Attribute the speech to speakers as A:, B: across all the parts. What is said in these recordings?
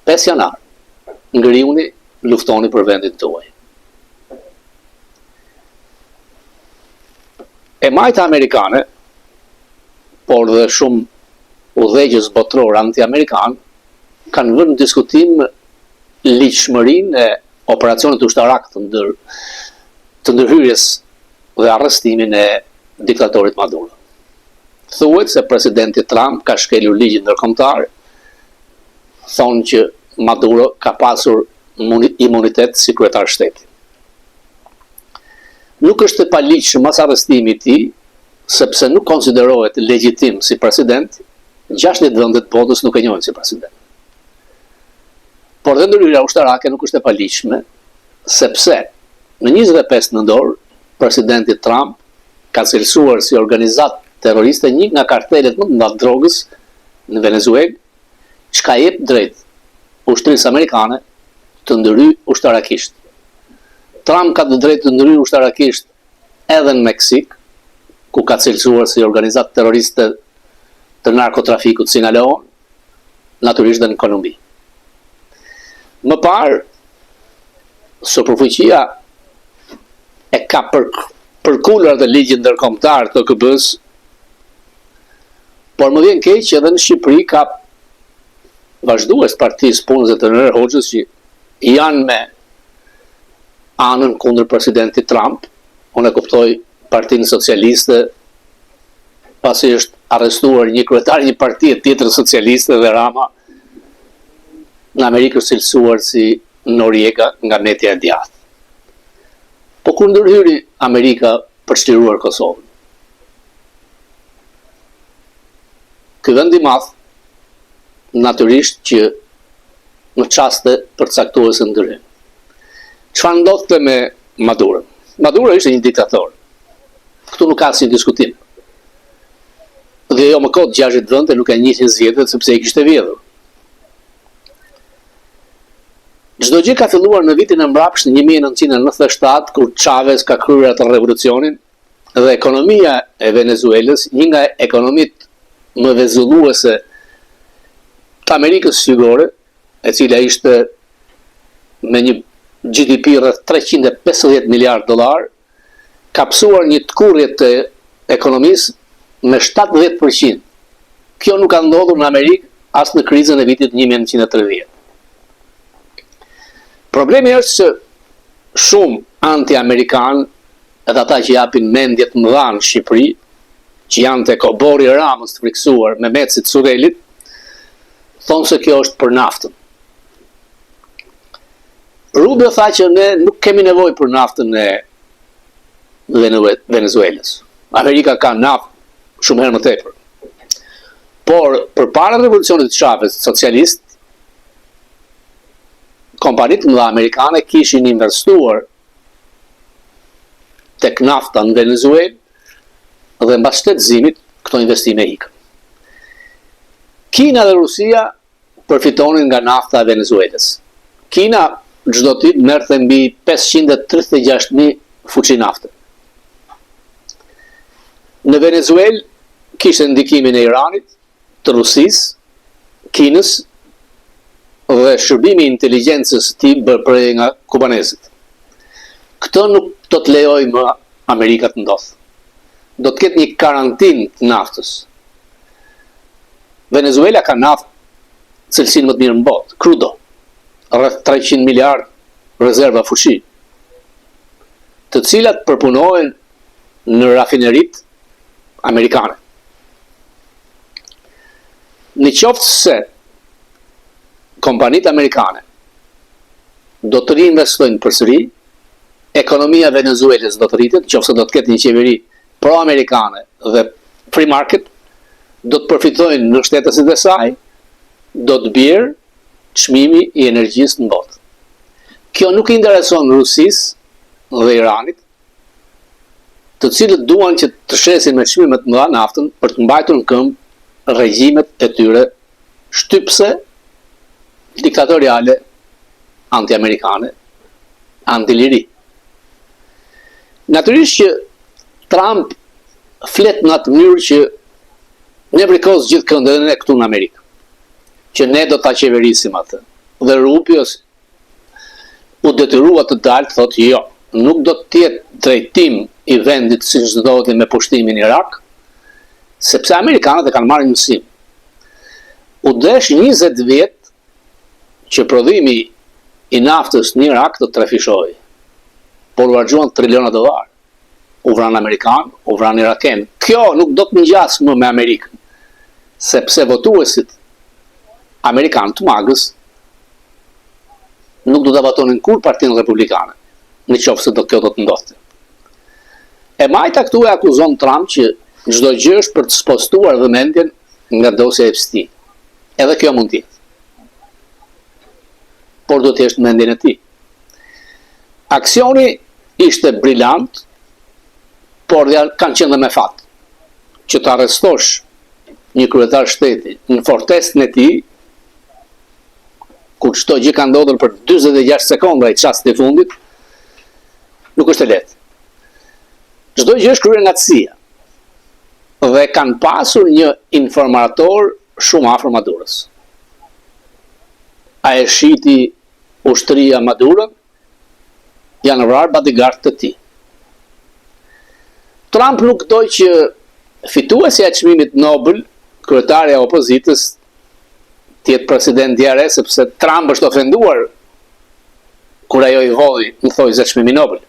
A: 5 janar, ngrihuni, luftoni për vendin tuaj. E majta amerikane, por dhe shumë udhëheqës botëror anti-amerikan, kanë vënë në diskutim ligjshmërinë e operacionit ushtarak të ndër të ndërhyrjes dhe arrestimin e diktatorit Maduro. Thuhet se presidenti Trump ka shkelur ligjin ndërkombëtar, thonë që Maduro ka pasur imunitet si kryetar shteti. Nuk është e paligjshëm as arrestimi i tij, sepse nuk konsiderohet legjitim si president, 60 vende të botës nuk e njohin si president. Por dhe ndërhyrja ushtarake nuk është e paligjshme, sepse në 25 nëntor presidenti Trump ka cilësuar si organizatë terroriste një nga kartelet më të mëdha të drogës në Venezuelë, çka jep drejt ushtrisë amerikane të ndërhyjë ushtarakisht. Trump ka të drejtë të ndërhyjë ushtarakisht edhe në Meksikë, ku ka cilësuar si organizatë terroriste të narkotrafikut Sinaloa, natyrisht dhe në Kolumbi. Më parë, superfuqia e ka për, përkulur atë ligjin ndërkombëtar të OKB-së, por më vjen keq që edhe në Shqipëri ka vazhdues të partisë punës dhe të Enver Hoxhës që janë me anën kundër presidentit Trump, unë e kuptoj partinë socialiste, pasi është arrestuar një kryetar një partie tjetër socialiste dhe Rama në Amerikë është cilësuar si Noriega nga media e djathtë. Po kur ndërhyri Amerika për çliruar Kosovën? Ky vend i madh natyrisht që në çaste përcaktuese ndërhyn. Çfarë ndodhte me Maduron? Maduro ishte një diktator. Këtu nuk ka asnjë diskutim. Dhe jo më kot 60 vende nuk e njihnin zgjedhjet sepse i kishte vjedhur. Çdo gjë ka filluar në vitin e mbrapshtë 1997 kur Chavez ka kryer atë revolucionin dhe ekonomia e Venezuelës, një nga ekonomitë më vezulluese të Amerikës Jugore, e cila ishte me një GDP rreth 350 miliard dollar, ka pësuar një tkurrje të ekonomisë me 70%. Kjo nuk ka ndodhur në Amerikë as në krizën e vitit 1930. Problemi është se shumë anti-amerikanë edhe ata që japin mendje të mëdha në Shqipëri, që janë tek oborri i Ramës të frikësuar me Mecit Surrelit, thonë se kjo është për naftën. Rubio tha që ne nuk kemi nevojë për naftën e Venezuelës. Amerika ka naftë shumë herë më tepër. Por përpara revolucionit të Chavez socialist, kompanitë mëdha amerikane kishin investuar tek nafta në Venezuelë dhe mbas shtetëzimit këto investime ikën. Kina dhe Rusia përfitonin nga nafta e Venezuelës. Kina çdo ditë merrte mbi 536.000 fuçi nafte. Në Venezuelë kishte ndikimin e Iranit, të Rusisë, Kinës dhe shërbimi i inteligjencës së tij bërë nga kubanezët. Këtë nuk do të lejojë më Amerika të ndodhë. Do të ketë një karantinë të naftës. Venezuela ka naftë cilësinë më të mirë në botë, crudo, rreth 300 miliard rezerva fuçi, të cilat përpunohen në rafineritë amerikane. Në qoftë se kompanitë amerikane do të riinvestojnë përsëri, ekonomia e Venezuelës do të rritet, në qoftë se do të ketë një qeveri pro-amerikane dhe free market, do të përfitojnë në shtetasit e saj, do të bjerë çmimi i energjisë në botë. Kjo nuk i intereson Rusisë dhe Iranit, të cilët duan që të shesin me çmime të mëdha naftën për të mbajtur në këmbë regjimet e tyre shtypëse, diktatoriale, anti-amerikane, anti-liri. Natyrisht që Trump flet në atë mënyrë që nevrikos gjithkënd edhe ne këtu në Amerikë, që ne do ta qeverisim atë. Dhe Rubio u detyrua të dalë të thotë jo, nuk do të jetë drejtim i vendit siç ndodhi me pushtimin në Irak, sepse amerikanët e kanë marrë një mësim. U desh 20 vjet që prodhimi i naftës në Irak të trefishohej, por u harxhuan triliona dollarë. U vranë amerikanë, u vranë irakenë. Kjo nuk do të ngjasë më me Amerikën, sepse votuesit amerikanë të MAGA-s nuk do ta votonin kurrë Partinë Republikane, në qoftë se do kjo do të ndodhte. E majta këtu e akuzon Trump që çdo gjë është për të spostuar vëmendjen nga dosja Epstein. Edhe kjo mund të jetë. Por duhet të jesh në mendjen e tij. Aksioni ishte brilant, por dhe kanë qenë dhe me fat që të arrestosh një kryetar shteti në fortesën e tij, ku çdo gjë ka ndodhur për 46 sekonda i çasti i fundit, nuk është e lehtë. Çdo gjë është kryer nga CIA. Dhe kanë pasur një informator shumë afër Madurës. A e shiti ushtria Maduron? Janë vrarë bodyguard të tij. Trump nuk do që fituesja e çmimit Nobel, kryetarja e opozitës, të jetë presidentja e re, sepse Trump është ofenduar kur ajo i vodhi në thonjëza çmimin Nobel.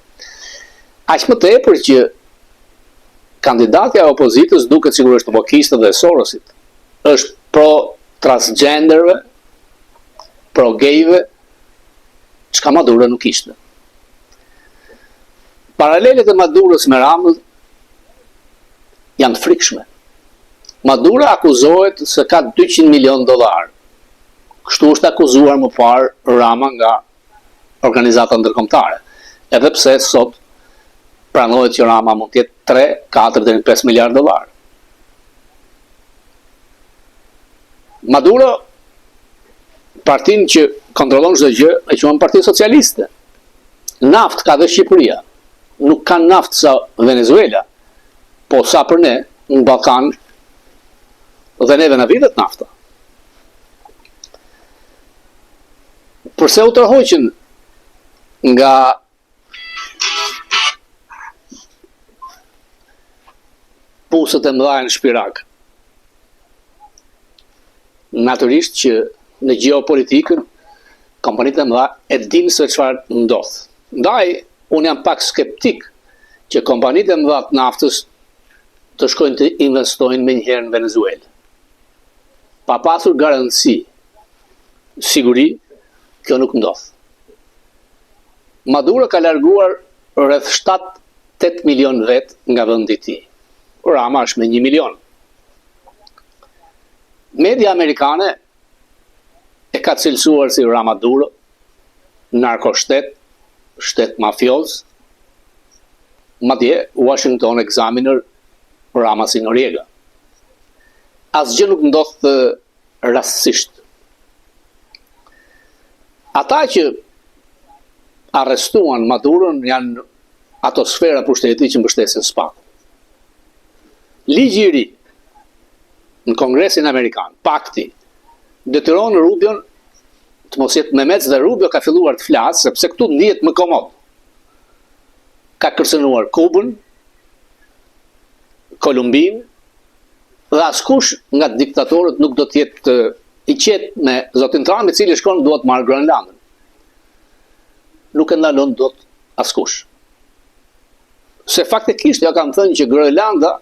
A: Aq më tepër që kandidatja e opozitës duket sikur është wokiste dhe e Sorosit. Është pro transgenderëve, pro gejve, çka Maduro nuk ishte. Paralelet e Madurës me Ramën janë të frikshme. Maduro akuzohet se ka 200 milion dollar. Kështu është akuzuar më parë Rama nga organizata ndërkombëtare. Edhe pse sot pranohet që Rama mund të jetë 3, 4 deri në 5 miliard dollar. Maduro partinë që kontrollon çdo gjë e quan parti socialiste. Naftë ka dhe Shqipëria. Nuk ka naftë sa Venezuela. Po sa për ne në Ballkan dhe neve na vidhet nafta. Përse u tërhoqën nga puset e mëdha në Shpirag? Natyrisht që në gjeopolitikën kompanitë e mëdha e dinë se çfarë ndodh. Ndaj unë jam pak skeptik që kompanitë e mëdha të naftës të shkojnë të investojnë menjëherë në Venezuelë. Pa pasur garanci siguri, kjo nuk ndodh. Maduro ka larguar rreth 7-8 milion vetë nga vendi i tij. Rama është me 1 milion. Media amerikane e ka cilësuar si Ramaduro, narkoshtet, shtet mafioz, madje Washington Examiner Rama si Noriega. Asgjë nuk ndodh rastësisht. Ata që arrestuan Maduron janë ato sfera pushteti që mbështesin SPAK. Ligji i ri në Kongresin Amerikan, pakti, detyron Rubion të mos jetë memec dhe Rubio ka filluar të flasë sepse këtu ndihet më komod. Ka kërcënuar Kubën, Kolumbinë dhe askush nga diktatorët nuk do të jetë i qetë me zotin Trump i cili shkon dua të marrë Groenlandën. Nuk e ndalon dot askush. Se faktikisht ja kanë thënë që Groenlanda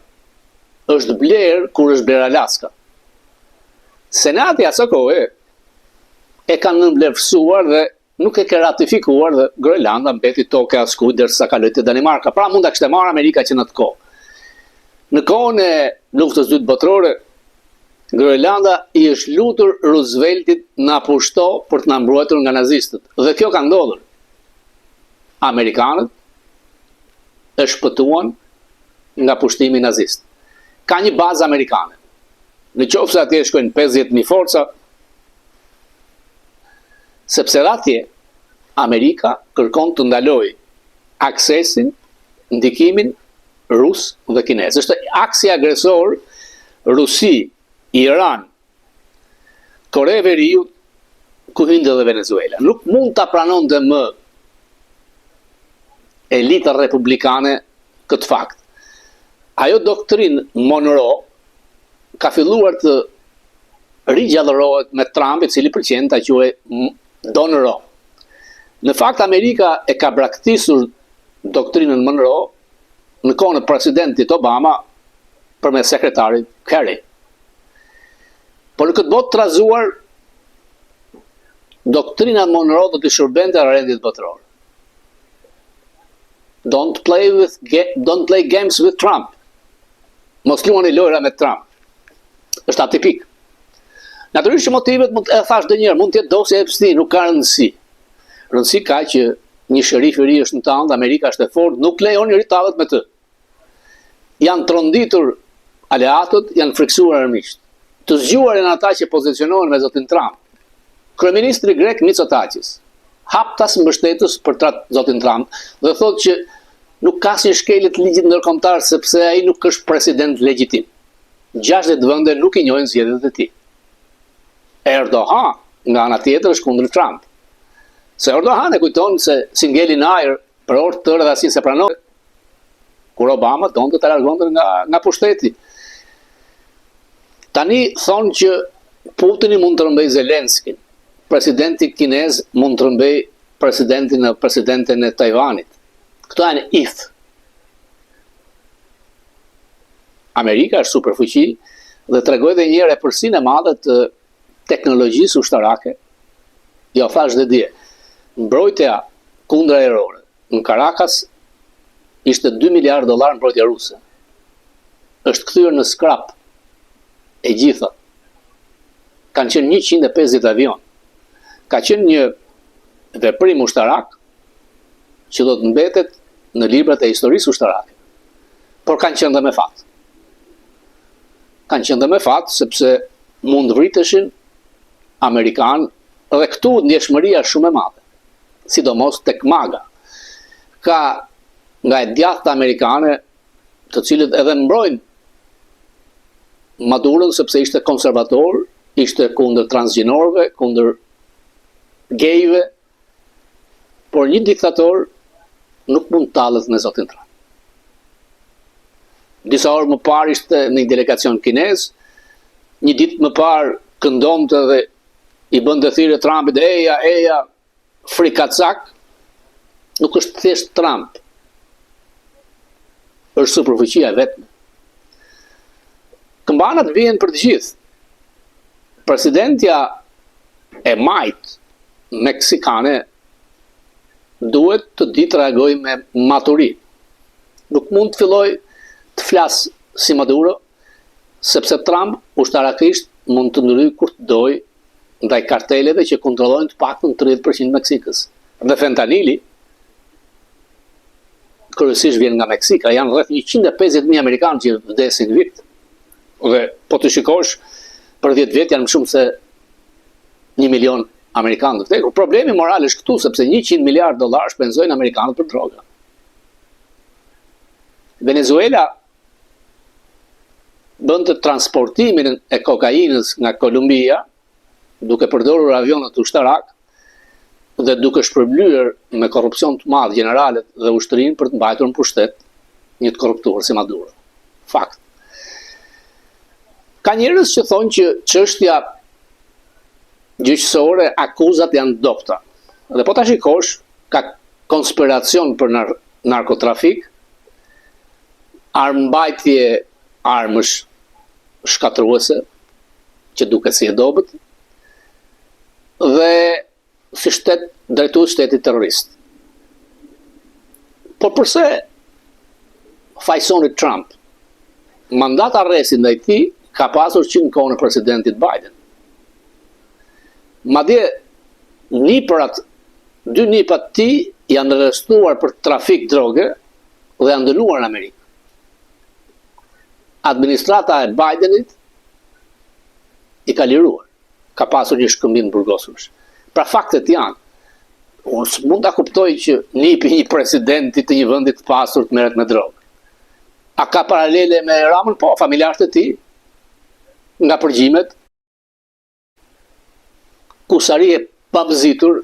A: është blerë kur është blerë Alaska. Senati aso kohe e kanë nënvlerësuar dhe nuk e ka ratifikuar dhe Groenlanda mbeti tokë e askujt derisa kaloi te Danimarka. Pra mund ta kishte marrë Amerika që në atë kohë. Në kohën e Luftës Dytë Botërore, Groenlanda i është lutur Rooseveltit na pushto për të na mbrojtur nga nazistët. Dhe kjo ka ndodhur. Amerikanët e shpëtuan nga pushtimi nazist. Ka një bazë amerikane. Në qoftë se atje shkojnë 50.000 forca, sepse edhe atje Amerika kërkon të ndalojë aksesin, ndikimin rus dhe kinez. Është aksi agresor Rusi, Iran, Kore e Veriut, Ku hynte dhe Venezuela. Nuk mund ta pranonte më elita republikane këtë fakt. Ajo doktrinë Monroe ka filluar të rigjallërohet me Trump, i cili pëlqen ta quajë Donroe. Në fakt Amerika e ka braktisur doktrinën Monroe në kohën e presidentit Obama përmes sekretarit Kerry. Por në këtë botë trazuar doktrina Monroe do t'i shërbente rendit botëror. Don't play with don't play games with Trump. Mos luani lojra me Trump. Është atipik. Natyrisht që motivet mund e thashë dhe njëherë, mund të jetë dosja Epstein, nuk ka rëndësi. Rëndësi ka që një sherif i ri është në tallë, Amerika është e fortë, nuk lejon njeri tallet me të. Janë tronditur aleatët, janë frikësuar armiqtë. Të zgjuar janë ata që pozicionohen me zotin Trump. Kryeministri grek Mitsotakis, haptas mbështetës për tra, zotin Trump dhe thotë që nuk ka asnjë shkelje të ligjit ndërkombëtar sepse ai nuk është president legjitim. 60 vende nuk i njohin zgjedhjet e tij. Erdogan, nga ana tjetër, është kundër Trump. Se Erdogan e kujton se si ngeli në ajër për orë të tëra dhe asnjë s'e pranoi kur Obama donte ta largonte nga nga pushteti. Tani thonë që Putini mund të rrëmbejë Zelenskin, presidenti kinez mund të rrëmbejë presidentin e presidenten e Tajvanit. Këto janë if. Amerika është superfuqi dhe tregoi edhe një herë epërsinë e madhe të teknologjisë ushtarake. Jo thashë dhe dje. Mbrojtja kundërajrore në Caracas ishte 2 miliardë dollar mbrojtja ruse. Është kthyer në skrap e gjitha. Kanë qenë 150 avion. Ka qenë një veprim ushtarak që do të mbetet në librat e historisë ushtarake. Por kanë qenë dhe me fat. Kanë qenë dhe me fat sepse mund të vriteshin amerikanë dhe këtu ndjeshmëria është shumë e madhe, sidomos tek MAGA. Ka nga e djathta amerikane të cilët edhe mbrojnë Maduron sepse ishte konservator, ishte kundër transgjinorëve, kundër gejve, por një diktator nuk mund të tallet me zotin Trump. Disa orë më parë ishte në një delegacion kinez, një ditë më parë këndonte dhe i bënte thirrje Trumpit, eja, eja, frikacak, nuk është thjesht Trump. Është superfuqia e vetme. Këmbanat bien për të gjithë. Presidentja e majtë meksikane duhet të di të reagojë me maturi. Nuk mund të fillojë të flasë si Maduro, sepse Trump ushtarakisht mund të ndërhyjë kur të dojë ndaj karteleve që kontrollojnë të paktën 30% Meksikës. Dhe fentanili kryesisht vjen nga Meksika, janë rreth 150.000 amerikanë që vdesin në vit. Dhe po të shikosh, për 10 vjet janë më shumë se 1 milion amerikanë të vdekur. Problemi moral është këtu sepse 100 miliard dollar shpenzojnë amerikanët për droga. Venezuela bënte transportimin e kokainës nga Kolumbia duke përdorur avionët ushtarakë dhe duke shpërblyer me korrupsion të madh gjeneralët dhe ushtrinë për të mbajtur në pushtet një të korruptuar si Maduro. Fakt. Ka njerëz që thonë që çështja gjyqësore, akuzat janë të dobëta. Dhe po ta shikosh, ka konspiracion për nar narkotrafik, armëmbajtje armësh shkatërruese, që duket si e dobët, dhe si shtet drejtues shtetit terrorist. Por përse fajsoni Trump? Mandat arresti ndaj tij ka pasur që në kohën e presidentit Biden. Madje nipërat, dy nipat e tij janë arrestuar për trafik droge dhe janë dënuar në Amerikë. Administrata e Bidenit i ka liruar. Ka pasur një shkëmbim burgosursh. Pra faktet janë. Unë s'mund ta kuptoj që nipi i një presidenti të një vendi të pasur të merret me drogë. A ka paralele me Ramën? Po, familjarët e tij nga përgjimet kusari e. pamëzitur,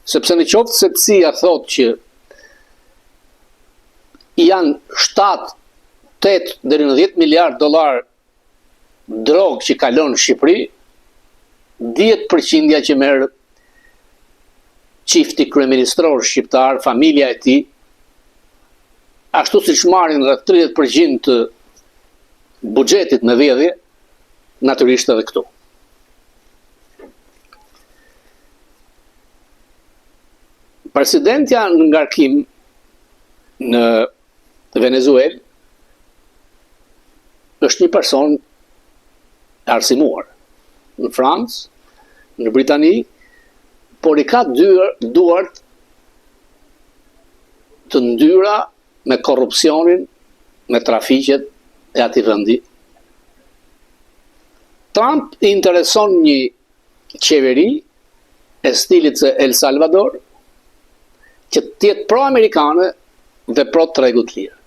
A: sepse në qoftë se CIA thotë që janë 7, 8 deri në 10 miliard dollar drogë që kalon në Shqipëri, dihet përqindja që merr çifti kryeministror shqiptar, familja e tij, ashtu siç marrin rreth 30% të buxhetit me vjedhje, natyrisht edhe këtu. Presidentja në ngarkim në Venezuelë është një person e arsimuar në Francë, në Britani, por i ka dyar, duart të ndyra me korrupsionin, me trafiqet e atij vendi. Trump i intereson një qeveri e stilit të El Salvador, që të jetë pro-amerikane dhe pro tregut të lirë.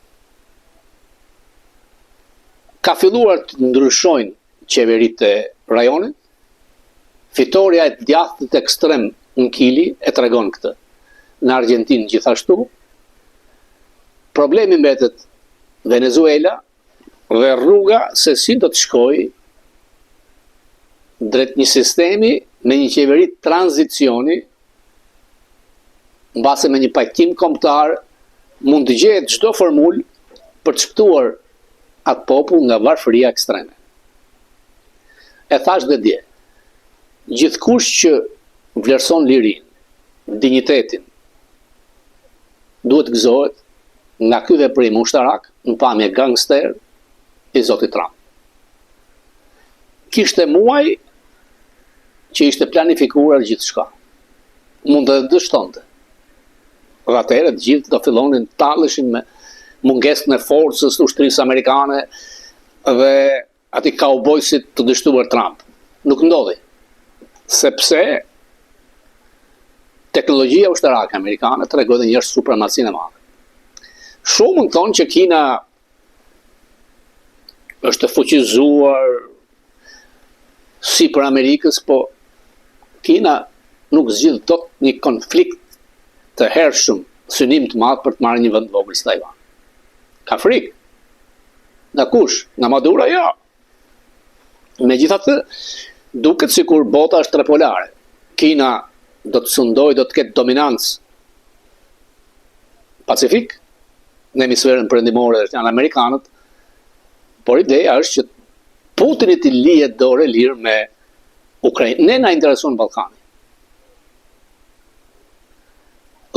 A: Ka filluar të ndryshojnë qeveritë e rajonit, fitorja e djathtit ekstrem në Kili e tregon këtë. Në Argjentinë gjithashtu, problemi mbetet Venezuela dhe rruga se si do të shkojë drejt një sistemi me një qeveri tranzicioni, mbase me një pajtim kombëtar, mund të gjehet çdo formulë për të shpëtuar atë popull nga varfëria ekstreme. E thashë dhe dje, gjithkush që vlerëson lirinë, dinjitetin, duhet të gëzohet nga ky veprim ushtarak në pamje gangster i zotit Trump. Kishte muaj që ishte planifikuar gjithçka. Mund edhe të dështonte. Dhe atëherë të gjithë do fillonin të talleshin me mungesën e forcës të ushtrisë amerikane dhe atij kaubojsit të dështuar Trump. Nuk ndodhi. Sepse teknologjia ushtarake amerikane tregoi edhe një herë supremacinë e madhe. Shumë mund të thonë që Kina është e fuqizuar sipër Amerikës, po Kina nuk zgjidh dot një konflikt të hershëm, synim të madh për të marrë një vend të vogël si Tajvan. Ka frikë. Nga kush? Nga Maduro? Jo. Megjithatë, duket sikur bota është trepolare. Kina do të sundojë, do të ketë dominancë Pacifik, në hemisferën perëndimore janë amerikanët, por ideja është që Putinit t'i lihet dorë e lirë me Ukrainë. Ne na intereson Ballkani.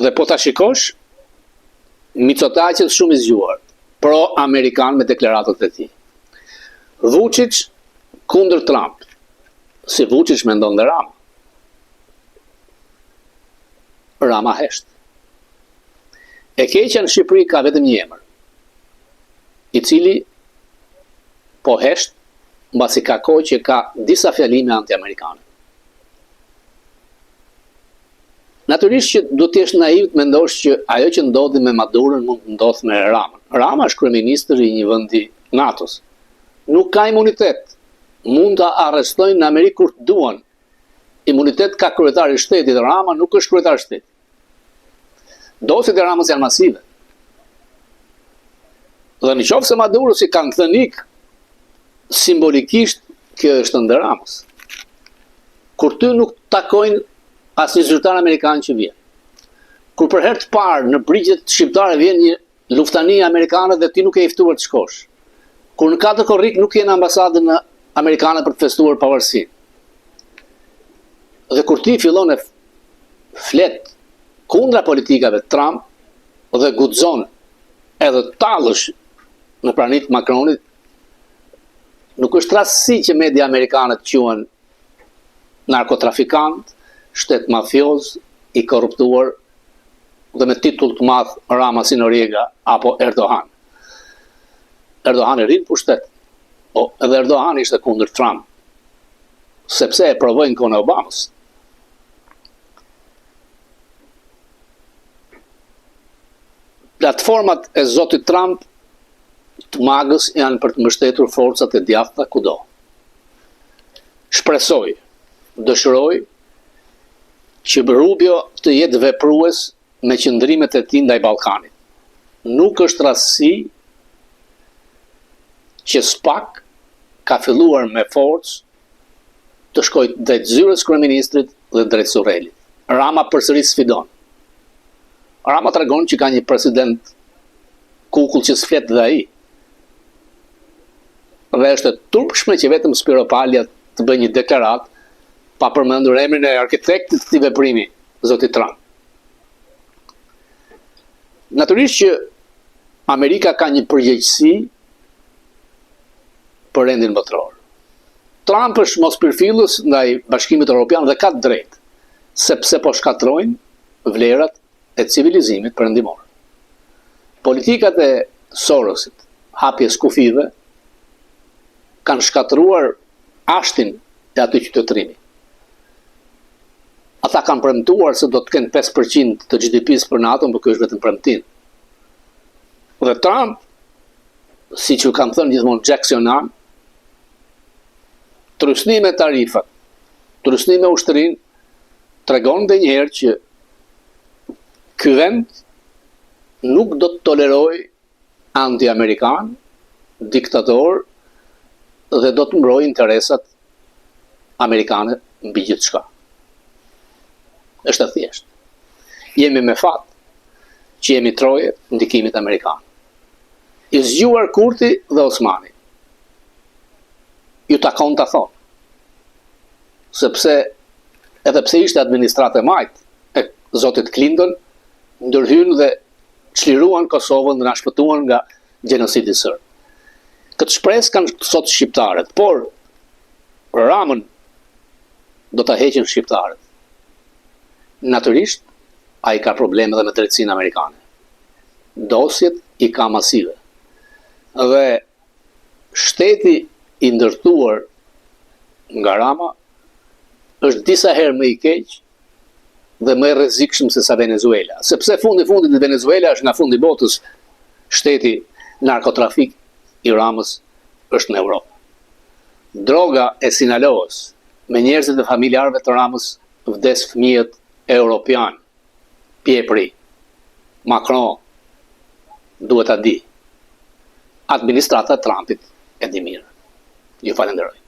A: Dhe po ta shikosh, Mitsotakis shumë i zgjuar, pro-amerikan me deklaratat e tij. Vučić kundër Trump, si Vučić mendon dhe Rama. Rama hesht. E keqja në Shqipëri ka vetëm një emër, i cili po hesht mbasi ka kohë që ka disa fjalime anti-amerikane. Natyrisht që duhet të jesh naiv të mendosh që ajo që ndodhi me Maduron mund të ndodhë me Ramën. Rama është kryeministër i një vendi NATO-s. Nuk ka imunitet. Mund ta arrestojnë në Amerikë kur të duan. Imunitet ka kryetari i shtetit, Rama nuk është kryetar shteti. Dosjet e Ramës janë masive. Dhe në qoftë se Maduros i kanë thënë ik, simbolikisht kjo është ndër Ramës. Kur ty nuk takojnë asnjë zyrtar amerikan që vjen. Kur për herë të parë në brigjet shqiptare vjen një luftanije amerikane dhe ti nuk je i ftuar të shkosh. Kur në 4 korrik nuk je në ambasadën amerikane për të festuar pavarësinë. Dhe kur ti fillon e flet kundra politikave Trump dhe guxon edhe të tallësh në prani të Macronit, nuk është rastësi që media amerikane të quan narkotrafikant, shtet mafioz, i korruptuar dhe me titull të madh Rama si Noriega apo Erdogan. Erdogan rri në pushtet, po edhe Erdogan ishte kundër Trump, sepse e provoi në kohën e Obamës. Platformat e zotit Trump të MAGA-s janë për të mbështetur forcat e djathta kudo. Shpresoj, dëshiroj. që Rubio të jetë veprues me qëndrimet e tij ndaj Ballkanit. Nuk është rastësi që SPAK ka filluar me forcë të shkojë drejt zyrës së kryeministrit dhe drejt Surrelit. Rama përsëri sfidon. Rama tregon që ka një president kukull që s'flet dhe ai. Dhe është e turpshme që vetëm Spiropalja të bëjë një deklaratë pa përmendur emrin e arkitektit të këtij veprimi, zotit Trump. Natyrisht që Amerika ka një përgjegjësi për rendin botëror. Trump është mospërfillës ndaj Bashkimit Europian dhe ka të drejtë, sepse po shkatërrojnë vlerat e civilizimit perëndimor. Politikat e Sorosit, hapjes kufijve, kanë shkatërruar ashtin e atij qytetërimi. Ata kanë premtuar se do të kenë 5% të GDP-së për NATO-n, por ky është vetëm premtim. Dhe Trump, siç ju kam thënë gjithmonë Jacksonan, trysni me tarifat, trysni me ushtrinë, tregon dhe njëherë që ky vend nuk do të tolerojë anti-amerikanë, diktatorë dhe do të mbrojë interesat amerikane mbi gjithçka. Është e thjeshtë. Jemi me fat që jemi troje ndikimit amerikan. I zgjuar Kurti dhe Osmani. Ju takon ta thonë. Sepse edhe pse ishte administratë e majtë e zotit Clinton, ndërhynë dhe çliruan Kosovën dhe na shpëtuan nga gjenocidi serb. Këtë shpresë kanë sot shqiptarët, por Ramën do ta heqin shqiptarët. Natyrisht, ai ka probleme edhe me drejtësinë amerikane. Dosjet i ka masive. Dhe shteti i ndërtuar nga Rama është disa herë më i keq dhe më i rrezikshëm se sa Venezuela. Sepse fundi fundit Venezuela është nga fundi i botës, shteti narkotrafik i Ramës është në Europë. Droga e Sinaloës me njerëzit e familjarëve të Ramës vdes fëmijët europianë. Pjepri. Macron duhet ta di. Administrata e Trumpit e di mirë. Ju falenderoj.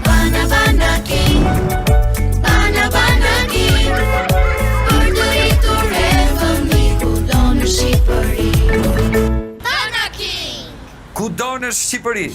B: Bana bana king, bana bana king, për të rritur e fëmijë kudo në Shqipëri. Bana king.
C: Kudo në Shqipëri.